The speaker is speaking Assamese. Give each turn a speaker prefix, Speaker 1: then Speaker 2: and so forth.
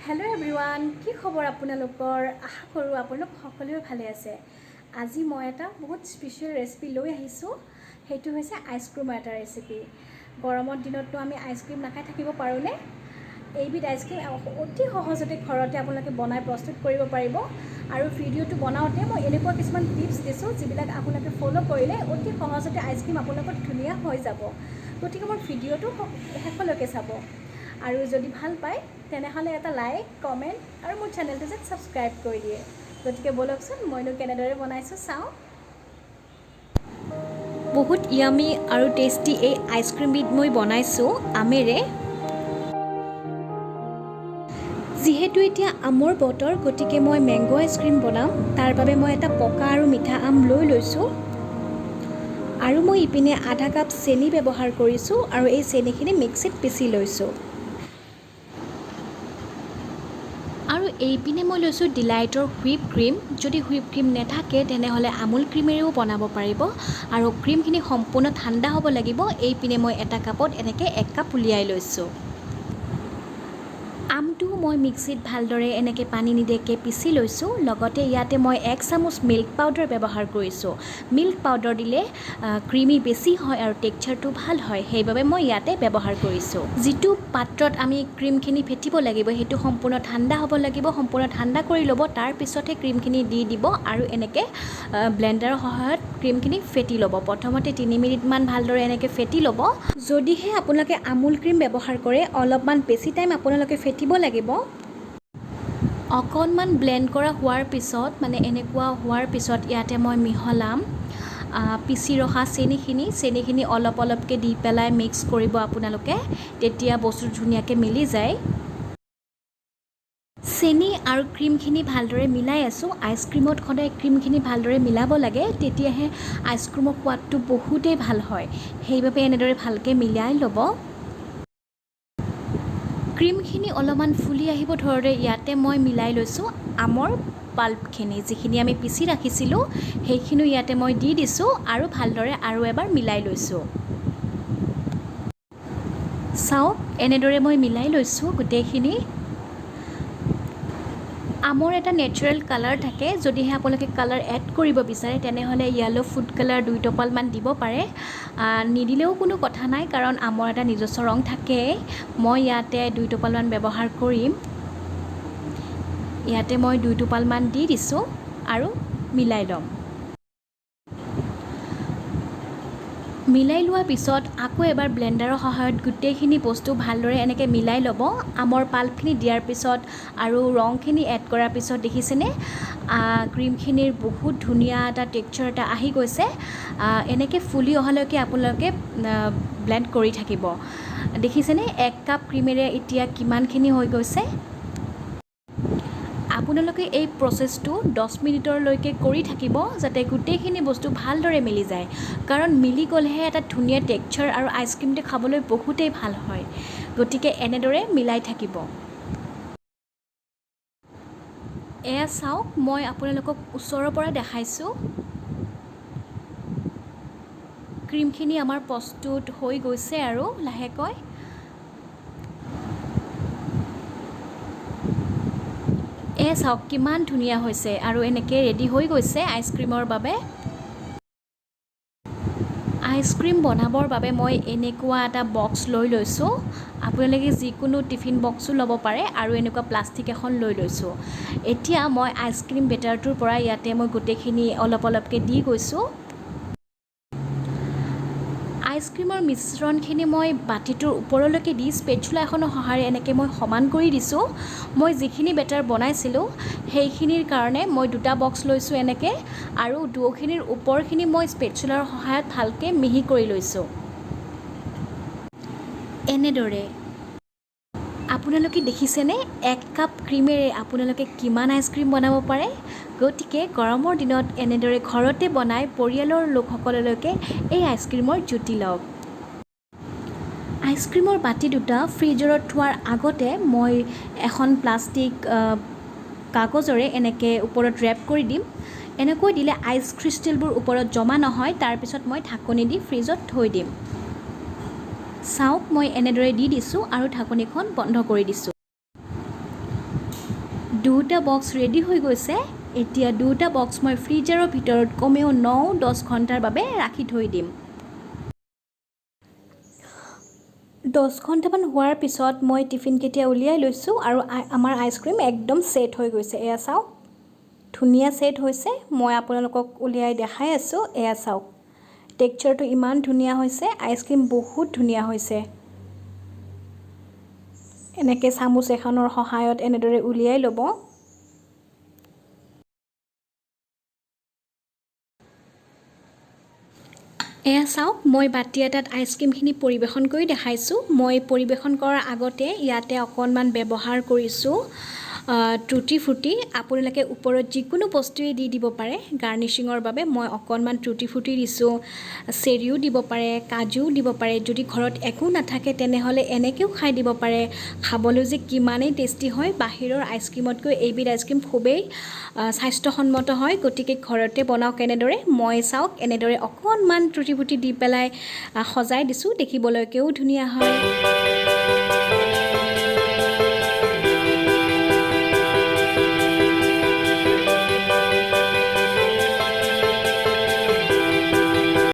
Speaker 1: হেল্ল' এভৰিৱান, কি খবৰ আপোনালোকৰ? আশা কৰোঁ আপোনালোক সকলোৱে ভালে আছে। আজি মই এটা বহুত স্পেচিয়েল ৰেচিপি লৈ আহিছোঁ। সেইটো হৈছে আইচক্ৰীমৰ এটা ৰেচিপি। গৰমৰ দিনতনো আমি আইচক্ৰীম নাখাই থাকিব পাৰোঁনে? এইবিধ আইচক্ৰীম অতি সহজতে ঘৰতে আপোনালোকে বনাই প্ৰস্তুত কৰিব পাৰিব। আৰু ভিডিঅ'টো বনাওঁতে মই এনেকুৱা কিছুমান টিপছ দিছোঁ, যিবিলাক আপোনালোকে ফ'ল' কৰিলে অতি সহজতে আইচক্ৰীম আপোনালোকৰ ধুনীয়া হৈ যাব। গতিকে মোৰ ভিডিঅ'টো শেষলৈকে চাব আৰু যদি ভাল পায়, তেনেহ'লে এটা লাইক, কমেণ্ট আৰু মোৰ চেনেলটো যেন ছাবস্ক্ৰাইব কৰি দিয়ে। গতিকে ব'লকচোন, মইনো কেনেদৰে বনাইছোঁ চাওঁ। বহুত য়ামি আৰু টেষ্টি এই আইচক্ৰীমবিধ মই বনাইছোঁ আমেৰে। যিহেতু এতিয়া আমৰ বতৰ, গতিকে মই মেংগ' আইচক্ৰীম বনাম। তাৰ বাবে মই এটা পকা আৰু মিঠা আম লৈ লৈছোঁ আৰু মই ইপিনে আধা কাপ চেনি ব্যৱহাৰ কৰিছোঁ আৰু এই চেনিখিনি মিক্সিত পিচি লৈছোঁ। আৰু এইপিনে মই লৈছোঁ ডিলাইটৰ হুইপ ক্ৰীম। যদি হুইপ ক্ৰীম নাথাকে, তেনেহ'লে আমুল ক্ৰীমেৰেও বনাব পাৰিব। আৰু ক্ৰীমখিনি সম্পূৰ্ণ ঠাণ্ডা হ'ব লাগিব। এইপিনে মই এটা কাপত এনেকৈ এক কাপ উলিয়াই লৈছোঁ। আমটোও মই মিক্সিত ভালদৰে এনেকৈ পানী নিদিয়াকৈ পিচি লৈছোঁ। লগতে ইয়াতে মই এক চামুচ মিল্ক পাউডাৰ ব্যৱহাৰ কৰিছোঁ। মিল্ক পাউডাৰ দিলে ক্ৰিমি বেছি হয় আৰু টেক্সাৰটো ভাল হয়, সেইবাবে মই ইয়াতে ব্যৱহাৰ কৰিছোঁ। যিটো পাত্ৰত আমি ক্ৰীমখিনি ফেটিব লাগিব, সেইটো সম্পূৰ্ণ ঠাণ্ডা হ'ব লাগিব। সম্পূৰ্ণ ঠাণ্ডা কৰি ল'ব, তাৰপিছতহে ক্ৰীমখিনি দি দিব আৰু এনেকৈ ব্লেণ্ডাৰৰ সহায়ত ক্ৰীমখিনি ফেটি ল'ব। প্ৰথমতে 3 মিনিটমান ভালদৰে এনেকৈ ফেটি ল'ব। যদিহে আপোনালোকে আমুল ক্ৰীম ব্যৱহাৰ কৰে, অলপমান বেছি টাইম আপোনালোকে ফেটিব লাগিব। অকণমান ব্লেণ্ড কৰা হোৱাৰ পিছত, মানে এনেকুৱা হোৱাৰ পিছত, ইয়াতে মই মিহলাম পিচি ৰখা চেনিখিনি। চেনিখিনি অলপ অলপকৈ দি পেলাই মিক্স কৰিব আপোনালোকে, তেতিয়া বস্তুটো ধুনীয়াকৈ মিলি যায়। চেনি আৰু ক্ৰীমখিনি ভালদৰে মিলাই আছোঁ। আইচক্ৰীমত সদায় ক্ৰীমখিনি ভালদৰে মিলাব লাগে, তেতিয়াহে আইচক্ৰীমৰ সোৱাদটো বহুতেই ভাল হয়। সেইবাবে এনেদৰে ভালকৈ মিলাই ল'ব। ক্ৰীমখিনি অলপমান ফুলি আহিব ধৰোঁতে ইয়াতে মই মিলাই লৈছোঁ আমৰ পাল্পখিনি। যিখিনি আমি পিচি ৰাখিছিলোঁ, সেইখিনিও ইয়াতে মই দি দিছোঁ আৰু ভালদৰে আৰু এবাৰ মিলাই লৈছোঁ। চাওক, এনেদৰে মই মিলাই লৈছোঁ গোটেইখিনি। আমৰ এটা নেচাৰেল কালাৰ থাকে। যদিহে আপোনালোকে কালাৰ এড কৰিব বিচাৰে, তেনেহ'লে য়েল্ল' ফুড কালাৰ দুই টোপালমান দিব পাৰে। নিদিলেও কোনো কথা নাই, কাৰণ আমৰ এটা নিজস্ব ৰং থাকেই। মই ইয়াতে দুই টোপালমান ব্যৱহাৰ কৰিম। ইয়াতে মই দুই টোপালমান দি দিছোঁ আৰু মিলাই ল'ম। মিলাই লোৱাৰ পিছত আকৌ এবাৰ ব্লেণ্ডাৰৰ সহায়ত গোটেইখিনি বস্তু ভালদৰে এনেকৈ মিলাই ল'ব। আমৰ পাল্পখিনি দিয়াৰ পিছত আৰু ৰংখিনি এড কৰাৰ পিছত দেখিছেনে, ক্ৰীমখিনিৰ বহুত ধুনীয়া এটা টেক্সাৰ এটা আহি গৈছে। এনেকৈ ফুলি অহালৈকে আপোনালোকে ব্লেণ্ড কৰি থাকিব। দেখিছেনে, এক কাপ ক্ৰীমেৰে এতিয়া কিমানখিনি হৈ গৈছে? আপোনালোকে এই প্ৰচেছটো 10 মিনিটৰলৈকে কৰি থাকিব, যাতে গোটেইখিনি বস্তু ভালদৰে মিলি যায়, কাৰণ মিলি গ'লেহে এটা ধুনীয়া টেক্সাৰ আৰু আইচক্ৰীমটো খাবলৈ বহুতেই ভাল হয়। গতিকে এনেদৰে মিলাই থাকিব। এয়া চাওক, মই আপোনালোকক ওচৰৰ পৰা দেখাইছোঁ। ক্ৰীমখিনি আমাৰ প্ৰস্তুত হৈ গৈছে আৰু লাহেকৈ। এয়া চাওক, কিমান ধুনীয়া হৈছে আৰু এনেকৈ ৰেডি হৈ গৈছে আইচক্ৰীমৰ বাবে। আইচক্ৰীম বনাবৰ বাবে মই এনেকুৱা এটা বক্স লৈ লৈছোঁ। আপোনালোকে যিকোনো টিফিন বক্সো ল'ব পাৰে। আৰু এনেকুৱা প্লাষ্টিক এখন লৈ লৈছোঁ। এতিয়া মই আইচক্ৰীম বেটাৰটোৰ পৰা ইয়াতে মই গোটেইখিনি অলপ অলপকৈ দি গৈছোঁ। আইচক্ৰীমৰ মিশ্ৰণখিনি মই বাতিটোৰ ওপৰলৈকে দি স্পেচুলা এখনৰ সহায়েৰে এনেকৈ মই সমান কৰি দিছোঁ। মই যিখিনি বেটাৰ বনাইছিলোঁ, সেইখিনিৰ কাৰণে মই দুটা বক্স লৈছোঁ এনেকৈ আৰু দুয়োখিনিৰ ওপৰখিনি মই স্পেচুলাৰ সহায়ত ভালকৈ মিহি কৰি লৈছোঁ এনেদৰে। আপোনালোকে দেখিছেনে, এক কাপ ক্ৰীমেৰে আপোনালোকে কিমান আইচক্ৰীম বনাব পাৰে? গতিকে গৰমৰ দিনত এনেদৰে ঘৰতে বনাই পৰিয়ালৰ লোকসকললৈকে এই আইচক্ৰীমৰ জুতি লওক। আইচক্ৰীমৰ বাতি দুটা ফ্ৰিজৰত থোৱাৰ আগতে মই এখন প্লাষ্টিক কাগজৰে এনেকৈ ওপৰত ৰেপ কৰি দিম। এনেকৈ দিলে আইচ ক্ৰিষ্টেলবোৰ ওপৰত জমা নহয়। তাৰপিছত মই ঢাকনি দি ফ্ৰিজত থৈ দিম। চাওক, মই এনেদৰে দি দিছোঁ আৰু ঢাকনিখন বন্ধ কৰি দিছোঁ। দুয়োটা বক্স ৰেডি হৈ গৈছে। এতিয়া দুয়োটা বক্স মই ফ্ৰিজাৰৰ ভিতৰত কমেও 9-10 ঘণ্টাৰ বাবে ৰাখি থৈ দিম। 10 ঘণ্টামান হোৱাৰ পিছত মই টিফিনকেইটা উলিয়াই লৈছোঁ আৰু আমাৰ আইচক্ৰীম একদম ছেট হৈ গৈছে। এয়া চাওক, ধুনীয়া ছেট হৈছে। মই আপোনালোকক উলিয়াই দেখাই আছোঁ। এয়া চাওক, টেক্সচাৰটো ইমান ধুনীয়া হৈছে। আইচক্ৰীম বহুত ধুনীয়া হৈছে। এনেকৈ চামুচ এখনৰ সহায়ত এনেদৰে উলিয়াই ল'ব। এয়া চাওক, মই বাতি এটাত আইচক্ৰীমখিনি পৰিৱেশন কৰি দেখাইছোঁ। মই পৰিৱেশন কৰাৰ আগতে ইয়াতে অকণমান ব্যৱহাৰ কৰিছোঁ টুটি ফ্ৰুটি। আপোনালোকে ওপৰত যিকোনো বস্তুৱেই দি দিব পাৰে গাৰ্নিচিঙৰ বাবে। মই অকণমান টুটি ফ্ৰুটি দিছোঁ। চেৰিও দিব পাৰে, কাজুও দিব পাৰে। যদি ঘৰত একো নাথাকে, তেনেহ'লে এনেকৈও খাই দিব পাৰে। খাবলৈ যে কিমানেই টেষ্টি হয়! বাহিৰৰ আইচক্ৰীমতকৈ এইবিধ আইচক্ৰীম খুবেই স্বাস্থ্যসন্মত হয়। গতিকে ঘৰতে বনাওক এনেদৰে। মই চাওক, এনেদৰে অকণমান টুটি ফ্ৰুটি দি পেলাই সজাই দিছোঁ। দেখিবলৈকেও ধুনীয়া হয়।